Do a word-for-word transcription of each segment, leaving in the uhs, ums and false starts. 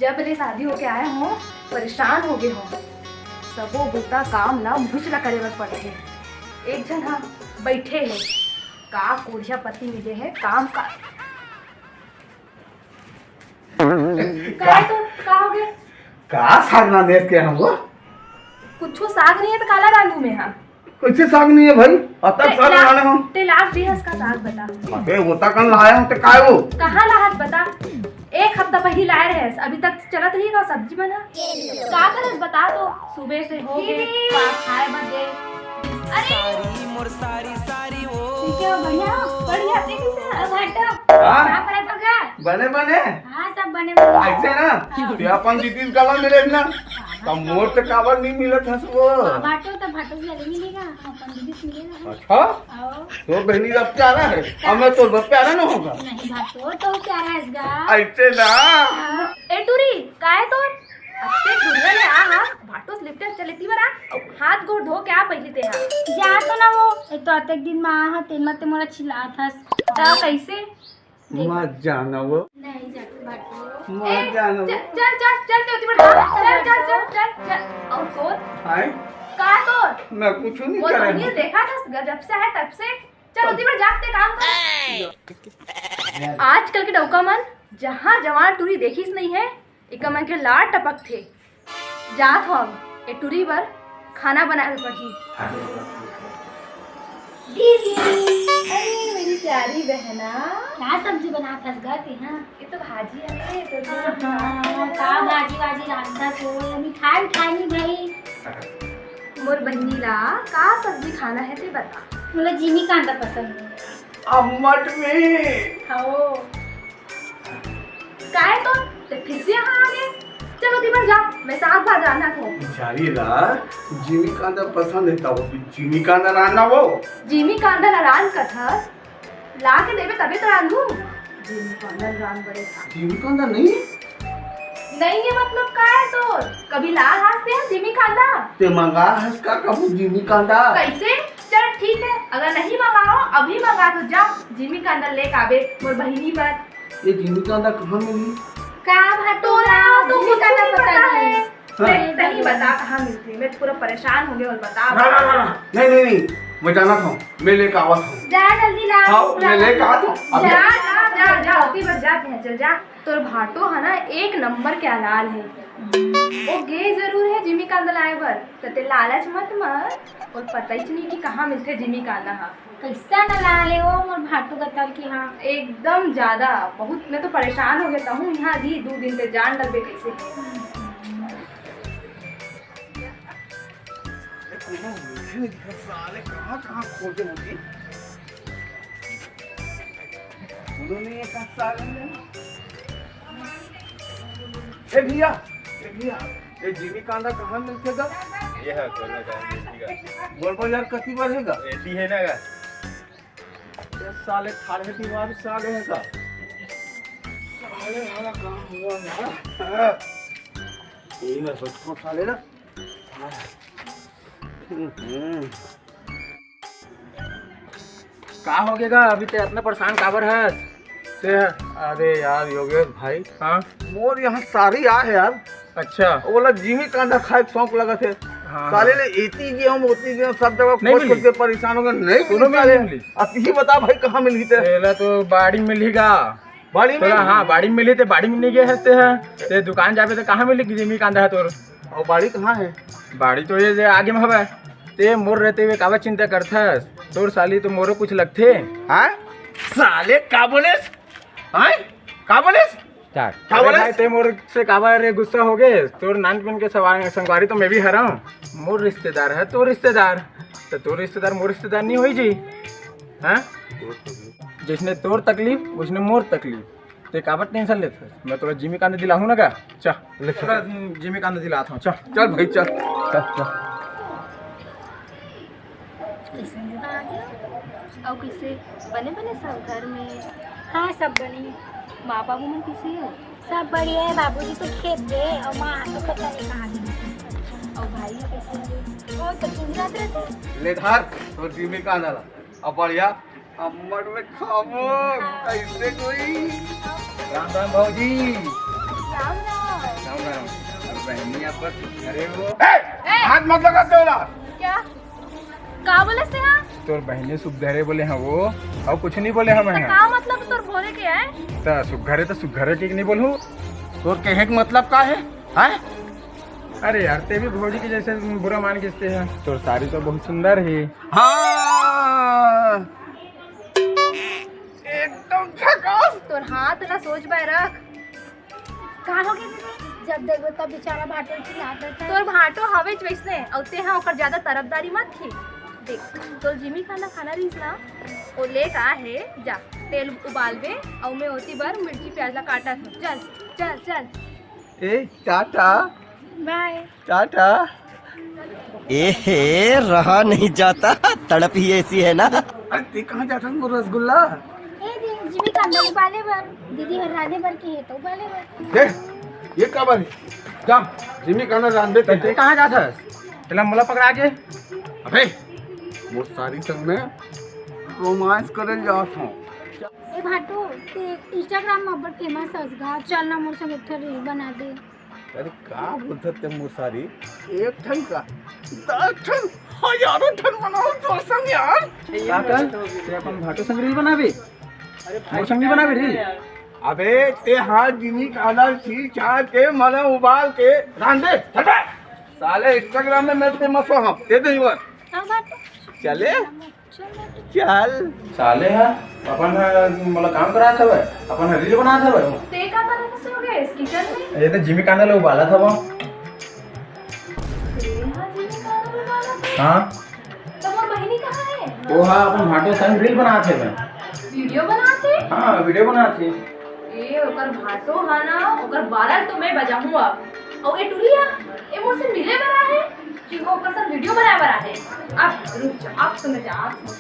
जब ले शादी होके आए हों, परेशान हो गए हों। सबो बूता काम ला मुझ ला करे बर पड़थे। एक झन ह बइठे हे, का कोढ़िया पति मिले हे, काम का। का हे तो, का हो गए? का साग ना देख के हम वो? कुछो साग नहीं है तो काला रांधू में हा। कइसे साग नहीं है भाई? अतक ते साग ला-, लाने हम। ते लाग दिहस का साग बता। अबे होता कन लाया हूँ ते काय वो? कहाँ लाहत बता? एक हफ्ता पहिली लाए रहेस, अभी तक चलत रही का सब्जी बना? का करस बता तो? सुबह से हो गए, दीदी। का खाए बर दे? अरे! सारी मोर सारी सारी वो। ठीक है, बढ़िया, बढ़िया, ठीक है, सब हटो। हाँ? का करत हो का? बने बने? हाँ, सब बने बने। ऐसे ना, हाँ। ते अपन दीदी काला मिले ना, तब मोर ते काबर नहीं मिलत हस वो? हाँ, भाटो तो भाटो से ज्यादा मिलेगा, अपन दीदी से मिलेगा। अच्छा? आओ। तोर बहिनी ला प्यारा है, अब मैं तोर बर प्यारा ना होगा। नहीं, भाटो तो प्यारा है इसका। ऐसे ना। हाँ। ए टूरी, का है तोर? अत्ते टूरिया ले आ, हाँ, भाटो से लिपटे चले ती बरा, हाथ गोड़ धो के आ पहली ते हा। जा तो ना वो, एक तो अतेक दिन में आ हा, तेन मत मोला चिल्लात हस। त कैसे? मत जाना वो। नहीं जाती भाटो। मत ए, जाना वो। चल, चल, चल, चल, चल, चल, चल, चल, चल, चल। और तोर? हाय? का तोर? मैं कुछ नहीं वो करे तो हूँ। नहीं देखा था, जब से है तब से। चल, उती बर जाते काम कर। आजकल के डौका मन जहाँ जवान टूरी देखिस नहीं है, एकर मन के लार टपकथे। जात हो अब, ए टूरी बर खाना बनाए बर पड़ही। दीदी, अरे मेरी प्यारी बहना। का सब्जी बनात हस गा तेहा? ये तो भाजी है, तो हाँ, का भाजी वाजी रांधत हो? ये मिठाई उठाई नहीं भाई। मोर बहिनी ला का सब्जी खाना है ते बता। मोला जिमी कांदा पसंद है। अम्मट में। हाँ। काय तो? ते फिर से यहाँ आ गए? चल, उती बर जा, मैं साग भात रांधत हूँ। बिचारी ला जिमी कांदा पसंद है, तब भी जिमी कांदा रांधना वो। जिमी कांदा ला रांध कथस, ला के देबे तबे तो रांधू। जिमी कांदा रांध बड़े था। जिमी कांदा नहीं? नहीं है मतलब का है तो? कभी ला हास ते जिमी कांदा? ते मंगा हस का कभू जिमी कांदा? कैसे? चल ठीक है, अगर नहीं मंगाओ, अभी मंगा तो जा, जिमी कांदा लेके आबे मोर बहिनी बर। ये जिमी कांदा कहाँ मिली? का भाटो तोला तो जिमी कुछ कांदा नहीं पता पता नहीं। है। हाँ। मैं नहीं बता कहाँ मिलती, मैं पूरा परेशान हो गया और बता। ना, ना, ना, ना। नहीं, नहीं, नहीं, मैं जाना था, मैं लेके आवा था। जा जल्दी ला, हाँ, पूरा मैं लेके आवा था। अभी जा, जा, जा, जा, उती बर जा, चल जा। तोर भाटो है ना, एक नंबर के अलाल है। वो गे जरूर है जिमी कांदा लाए बर, त ते लालच मत मर, और पता ही नहीं कि कहाँ मिलते जिमी कांदा हा। कैसा न ला ले वो मोर भाटू गतर की, हाँ। एकदम ज्यादा, बहुत, मैं तो परेशान हो गया हूँ यहाँ जी, दो दिन से जान डरबे कैसे। साले कोनो मिलते नहीं दिखा, साले कहाँ, कहाँ खोजे होगी? कोनो नहीं है, कहाँ साले ने? ए भैया, ए भैया, ये जिमी कांदा कहाँ मिलते गा? ये है, गोलवा जाम मिलती गा। गोलवा यार, कति बार है गा? एती है ना गा? ये साले थारे दीवार साले है का? साले हमारा काम हुआ ना। यही मैं सोचता हूँ साले ना। हम्म। का हो गया गा? अभी ते इतना परेशान काबर है? ते, अरे यार योगेश भाई, हाँ? मोर यहाँ सारी आ है यार। अच्छा। वो बोला जिमी कांदा खाए के शौक लगा थे। हाँ, साले हाँ। ले एती गया हम, ओती गया हम, सब जगह नहीं खोज मिली। खोज के परेशान हो गए, नहीं कोनो मिली में साले। नहीं मिली। अब यही बता भाई, कहाँ मिली थे? तेला तो बाड़ी में मिली गा। बाड़ी में? तोला, हाँ, बाड़ी में मिली थे, बाड़ी में नहीं गए हंसते हैं। ते दुकान जाबे तो कहाँ मिली जिमी कांदा है तोर? और बाड़ी कहाँ है? बाड़ी तो ये जे आगे में हवे। ते मोर रहते हुए काबर चिंता करथस? तोर साली तो मोरो कुछ लगथे। हाँ? साले का बोलेस? हाँ? का बोलेस? चार। का अरे बोलेस? भाई, ते मोर से काबर रे गुस्सा हो गए? तोर नानपन के सवा-, संगवारी तो मैं भी हरव। मोर रिश्तेदार है तोर रिश्तेदार, तो तोर रिश्तेदार मोर रिश्तेदार नहीं होई जी? हाँ? जैसने तोर तकलीफ, वैसने मोर तकलीफ। ते काबर टेंशन लेत हस? मैं तोला जिमी कांदा दिलाहूँ ना का? चल। ले चल। तोला जिमी कांदा दिलात हूँ, चल। चल भाई, चल। चल, चल। कैसे आ गया? अउ कैसे बने बने सब घर में? हाँ, सब बने। माँ बाबू मन कैसे हो? सब बढ़िया है। बाबूजी तो खेत गए और माँ तो पता नहीं कहाँ गई। और भाई कैसे है? वो तो गुजरात रहते हैं। ले धर, तोर जिमी कांदा ला। अब बढ़िया अम्मट में खाबो, कैसे कोई? राम राम भौजी। राम राम। बहनी, आप बस सुघरे हो। ए, हाथ मत लगा तोला। क्या? का बोले से हा? तोर बहनी सुघरे बोले हा वो, अउ कुछ नहीं बोले हा मैं। का मतलब तोर बोले के है? त सुघरे त सुघरे के नहीं बोलहूँ। तोर कहे के मतलब का है? हैं? अरे यार, ते भी भौजी के जैसे बुरा मान के इसते है। तोर साड़ी तो बहुत सुंदर है। हाँ, एकदम झकास। तोर हाथ ला सोच बाय रख। का हो गया दीदी? जब देखबो तब बेचारा भाटो चिल्लात रहता है। तोर भाटो हवेच वैसने, अउ ते हा ओकर ज्यादा तरफदारी मत खींच। देख, तोर जिमी खाना खाना रहीस ना, वो लेके आ हे, जा, तेल उबालबे, अउ मैं ओती बर मिर्ची प्याज ला काटत हूँ। चल, चल, चल। ए, टाटा। बाय। टाटा। ए हे, रहा नहीं जाता, तड़प ही ऐसी है ना। अरे, ते कहाँ जाता है, वो रसगुल्ला? ए, दीदी, जिमी कांदा उबाले बर, दीदी हर रांधे बर के हे, तो उबाले बर। देख, ये का बात है? जा, जिमी कांदा रांधे ते, ते कहाँ जाता है? तेला मोला पकड़ा के। अबे, वो सारी संग में रोमांस करे जात हूँ। ए भाटो, ते Instagram में अब्बड़ famous हस गा, चल ना मोर संग एक ठो reel बना दे। अरे का बोलत ते मोर सारी, एक ठन का, दस ठन, हजारों ठन बनाओ तो संग यार। का कर? ते अपन भाटो संग reel बनाबे? मोर संग नहीं बनाबे reel? अबे ते हाथ जिमी कांदा छील छाल के, मला उबाल के रांधे, हटा। साले Instagram में मैं famous हो हम, दे दे इवर। हाँ भाटो। चले? चल। साले हा, अपन हा, मोला काम करात हवय, अपन हा reel बनात हवय। ते का करत हस हो गए इस kitchen में? ये तो जिमी कांदा ला उबालत हवं। ते हा जिमी कांदा ला उबालत हवय? हाँ। तो मोर बहिनी कहाँ है? वो हा, अपन भाटो संग reel बनात हवय। Video बनात हे? हाँ, video बनात हे। ए, ओकर भाटो हा ना, ओकर बारह तो मैं बजाहूँ अब। अउ ए टुरी हा, ए मोर से मिले बर आहे कि वो ओकर संग video बनाए बर आहे? अब रुक जा, अब तो मैं जात हूँ।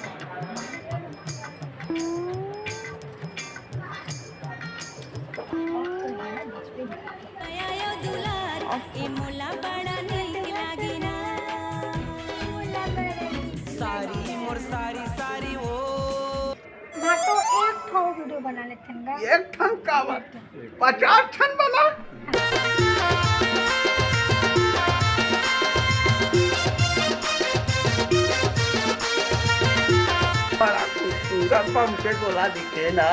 भाटो एक ठो video बना लेते हैं गा। एक ठन का बात? पचास ठन बना। बड़ा खूबसूरत बम के गोला दिखे ना।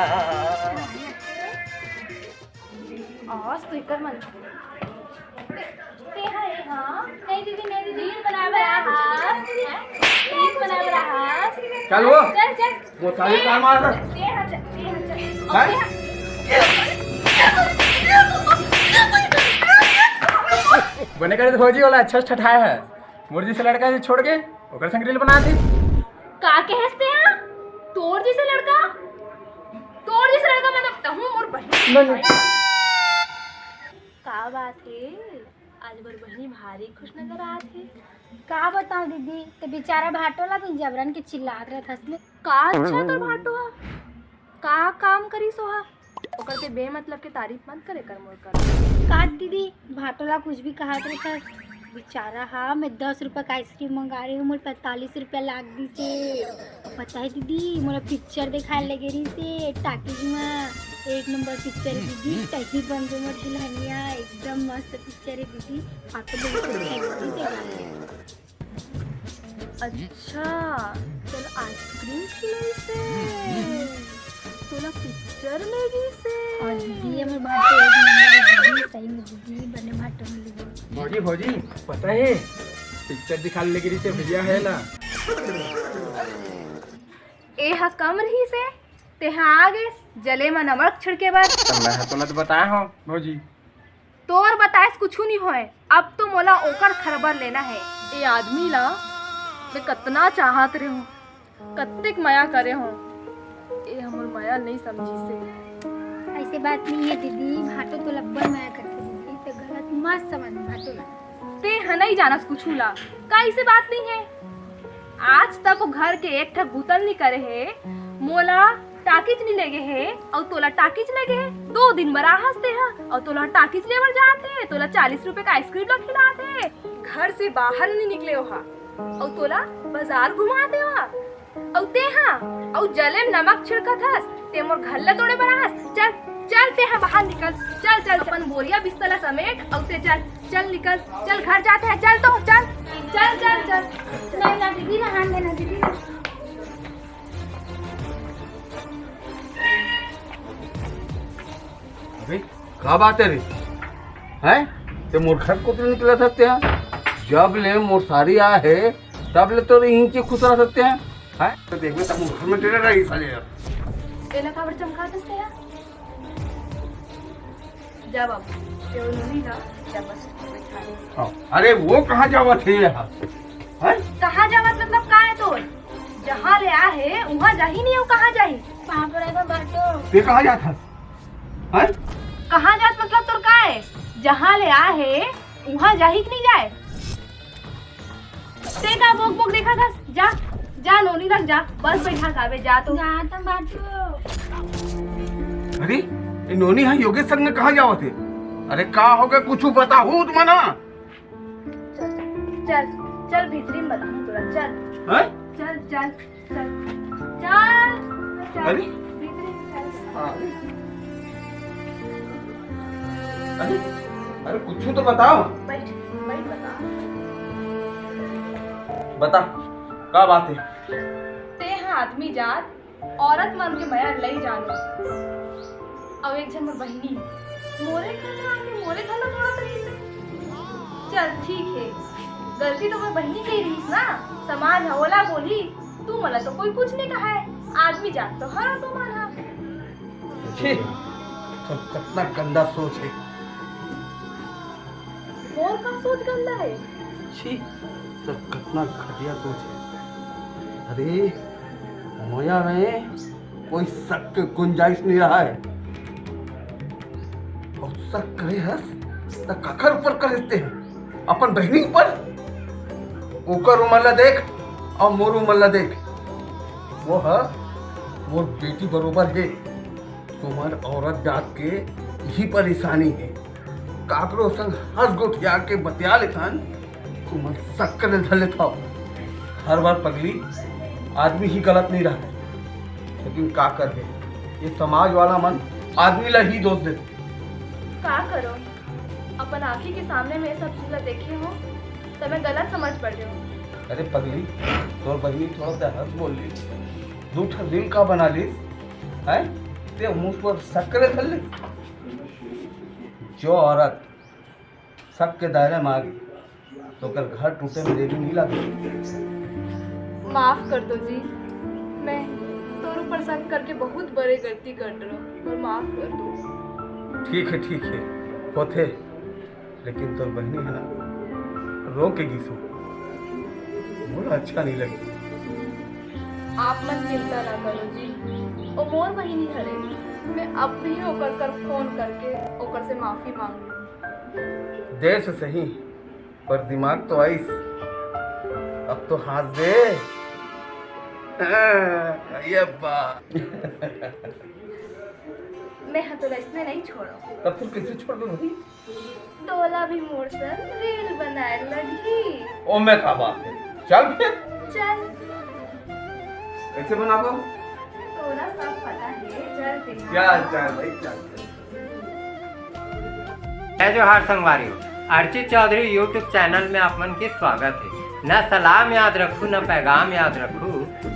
आज तो एकर मन ते हा, हाँ। नहीं दीदी, नहीं दीदी, reel बनावे रहा हास, हैं? Reel बनावे रहा हास। चल वो। चल, चल। वो थाली का मार। ते हा, चल, ते हा, चल। हैं? बने करे तो भौजी वाला अच्छा ठठाया है। मोर जैसे लड़का से छोड़ के ओकर संग reel बनात हे। का कहेस ते हा? तोर जैसे लड़का? तोर जैसे लड़का मतलब तहूँ मोर बहिनी। नहीं, नहीं। का बात हे? आज मोर बहिनी भारी खुश नजर आत हे। का बताओ दीदी, ते बेचारा भाटो ला भी जबरन के चिल्लात रहत हस ले। का अच्छा तोर भाटो हा? का काम करिस ओहा? ओकर ते बेमतलब के तारीफ मत करे कर मोर कर। का दीदी, भाटो ला कुछ भी कहत रहिथस। बेचारा हा, मैं दस रुपया का आइसक्रीम मंगा रही हूँ, मोर पैंतालीस रुपया लाग दिस हे। पता है दीदी, मोला पिक्चर देखाए ले गे रहिस हे टाकीज में। एक नंबर पिक्चर है दीदी, तही बन जो मोर दुल्हनिया, एकदम मस्त पिक्चर है दीदी। भाटो बहुत अच्छा है दीदी, देखा। अच्छा, तोला आइसक्रीम खिलाइस हे, तोला पिक्चर ले गिस हे। अउ दीदी, हमर भाटो एक नंबर हे दीदी, सही में दीदी, बने भाटो मिल गे। भौजी, भौजी, पता हे, पिक्चर दिखा ले गिस हे भैया हे ना। ए हा कम रहिस हे, ते हा आ गेस, जले म नमक छिड़के बर। त मैं हा तोला तो बताए हव, भौजी। तोर बताइस कुछु नहीं होय, अब तो मोला ओकर खबर लेना हे। ए आदमी ला मैं कतना चाहत रहे हूँ, कतेक मया करे हूँ, ए हमर मया नहीं समझिस हे। ऐसे बात नहीं है दीदी, भाटो तो लब्बर मया करते दीदी, तो गलत मत समझ भाटो ला। ते ह नहीं जानस कुछु ला, का ऐसे बात नहीं है? आज तक वो घर के एक ठक बुतल नहीं करे हे, मोला टाकीज नी लेगे हे, अउ तोला टाकीज लेगे हे। दो दिन बर आहस ते ह, अउ तोला टाकीज लेबर जात हे, तोला चालीस रुपए का आइसक्रीम ला खिलात हे, घर से बाहर नी निकले ओहा, अउ तोला बाजार घुमात हे ओहा। अउ ते हा, अउ जले म नमक छिड़कत हस, ते मोर घर ला तोड़े बर आहस। चल, चल, ते ह बाहर निकल। चल, चल, चल। अपन बोरिया बिस्तर ला समेट, अउ ते चल, चल निकल। चल, घर जाते हैं। चल तो, चल, चल, चल, चल। नहीं ना दीदी, नहान देना दीदी ना। अबे, का बात है रे? हैं? ते मोर घर कोती निकलत हस ते? जब ले मोर सारी आए हे, तब ले तोर इंची खुसरत हस ते? हैं? तो देखबे, तब मोर घर में तेरे रही साले यार। तेला काबर चमकात हस ते यार? जा बाबू, ते नोनी ला, जा बस, बैठा ले। हाँ। अरे, वो कहाँ जावत हे यहाँ? हैं? कहाँ जावत मतलब का है तोर? जहाँ ले आ हे, उहाँ जाही नहीं, वो कहाँ जाही? पाँव पड़े का बाटो। ते कहाँ जात हस? हैं? कहाँ जात मतलब तोर का है? जहाँ ले आ हे, उहाँ जाही कि नहीं जाए? ते का बोक बोक देखत हस? जा, जा नोनी लग जा, बस बैठा काबे, जा तो। जा तो बाटो। अरे, ये नोनी हा योगेश संग में कहाँ जावत हे? अरे का हो गए, कुछ बताहू तुमन हा? चल, चल, चल भीतरी में बताहूँ तोला, चल। हैं? चल, चल, चल, चल, चल, अरे? भीतरी में चल। हाँ। अरे, अरे कुछ तो बताओ। बैठ, बैठ बता। बता, का बात है? ते हा आदमी जात औरत मन के मया लई जानो। अउ एक झन मोर बहिनी मोरे घर में आके मोरे घर में तोड़त रहिस हे। चल ठीक है, गलती तो मोर बहिनी के ही रहिस ना, समाज ह ओला बोली, तू मला तो कोई कुछ नहीं कहा है, आदमी जात तो हरा तू मन हा। छी, तो कितना गंदा सोच है। मोर का सोच गंदा है? छी, तो कितना घटिया सोच है। अरे, मोया में कोई शक के गुंजाइश नहीं रहा है। और शक करे हस, त काकर ऊपर कर देते हैं? अपन बहिनी ऊपर? ओकर उमर ला देख और मोर उमर ला देख। वो ह मोर बेटी बरोबर है। तुमन औरत जात के यही परेशानी है। काकरो संग हंस गोठिया के बतिया लेथन, तुमन शक करे धर लेथव। हर बार पगली आदमी ही गलत नहीं रहता, लेकिन का करबे, ये समाज वाला मन आदमी ला ही दोष देथे। का करो, अपन आँखी के सामने में ये सब चीज ला देखे हो, त मैं गलत समझ पड़े हो। अरे पगली, तोर बहिनी थोड़ा सा हंस बोल ली, दू ठन रील का बना ली, हैं? ते मुंह पर शक करे धर ली। जो औरत शक के दायरे में आ गई, तो ओकर घर टूटे में देरी नहीं लगे। माफ कर दो जी, मैं तोर ऊपर शक करके बहुत बड़े गलती कर रहा हूँ, और माफ कर दो। ठीक है, ठीक है, होथे, लेकिन तोर बहिनी है ना, रो के गिसो, मोला अच्छा नहीं लगे। आप मन चिंता ना करो जी, ओ मोर बहिनी हरे, मैं अब भी ओकर कर फोन करके ओकर से माफी मांग लूँ। देर से सही, पर दिमाग तो आइस। अब तो हंस दे। ये बा। मैं ह तोला इसने नहीं छोड़ो। तब फिर कैसे छोड़ दो भाई? तोला भी मोर संग रील बनाए लगही। ओ मैं का बात है, चल फिर। चल। कैसे बनाबो? तोला सब पता है, चल फिर। चल, चल भाई, चल, चल। जय जोहार संगवारी हो, अर्चित चौधरी YouTube चैनल में आप मन के स्वागत है। न सलाम याद रखू, न पैगाम याद रखू,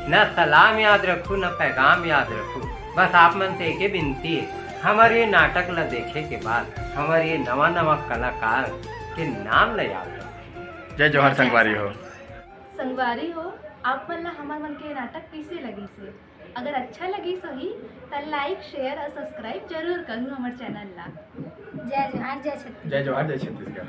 न सलाम याद रखू, न पैगाम याद रखू। बस आप मन से एक ही विनती है, हमर ये नाटक ला देखे के बाद हमर ये नवा नवा कलाकार के नाम ला याद रखू। जय जोहार संगवारी हो। संगवारी हो, आप मन ला हमर मन के नाटक कैसे लगिस हे? अगर अच्छा लगिस होही, त like, share और subscribe जरूर करू हमर चैनल ला। जय जोहार, जय छत्तीसगढ़। जय जोहार, जय छत्तीसगढ़।